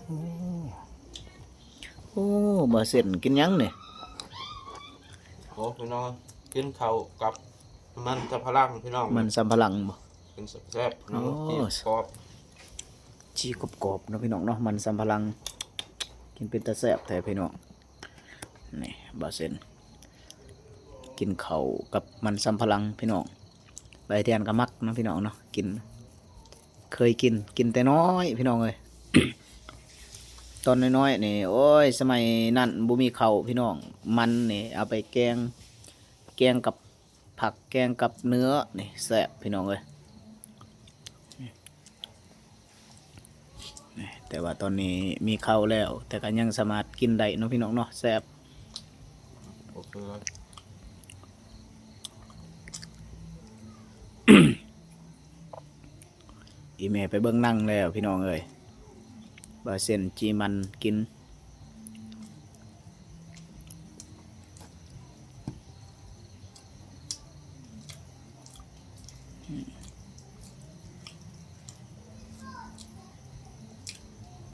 ໂອ້ ໂອ້ ບ່າວເຊັ່ນ ກິນຫຍັງນີ້? ໂອ້ ພີ່ນ້ອງ ກິນເຂົ້າກັບມັນສຳປະຫຼັງ ພີ່ນ້ອງ ມັນສຳປະຫຼັງບໍ? ກິນແຊບໆ ໂອ້ ຈີບກອບ ຈີບກອບໆເນາະ ພີ່ນ້ອງເນາະ ມັນສຳປະຫຼັງ ກິນເປັນຕາແຊບແທ້ພີ່ນ້ອງ. ນີ້ບ່າວເຊັ່ນ ກິນເຂົ້າກັບມັນສຳປະຫຼັງພີ່ນ້ອງ. ໃບທຽນກໍມັກເນາະພີ່ນ້ອງເນາະ ກິນ ເຄີຍກິນ ກິນແຕ່ນ້ອຍພີ່ນ້ອງເອີຍ. ຕອນນ້ອຍໆນີ້ ໂອ້ຍ ສະໄໝນັ້ນບໍ່ມີເຂົ້າພີ່ນ້ອງ ມັນນີ້ເອົາໄປແກງ ແກງກັບຜັກ ແກງກັບເນື້ອນີ້ແຊບພີ່ນ້ອງເອີຍ. ແຕ່ວ່າຕອນນີ້ມີເຂົ້າແລ້ວ ແຕ່ກໍຍັງສາມາດກິນໄດ້ເນາະພີ່ນ້ອງເນາະ ແຊບ. ອີ່ແມ່ໄປເບິ່ງໜັງແລ້ວພີ່ນ້ອງເອີຍ. ບ່າວເຊັ່ນຈີ່ມັນກິນ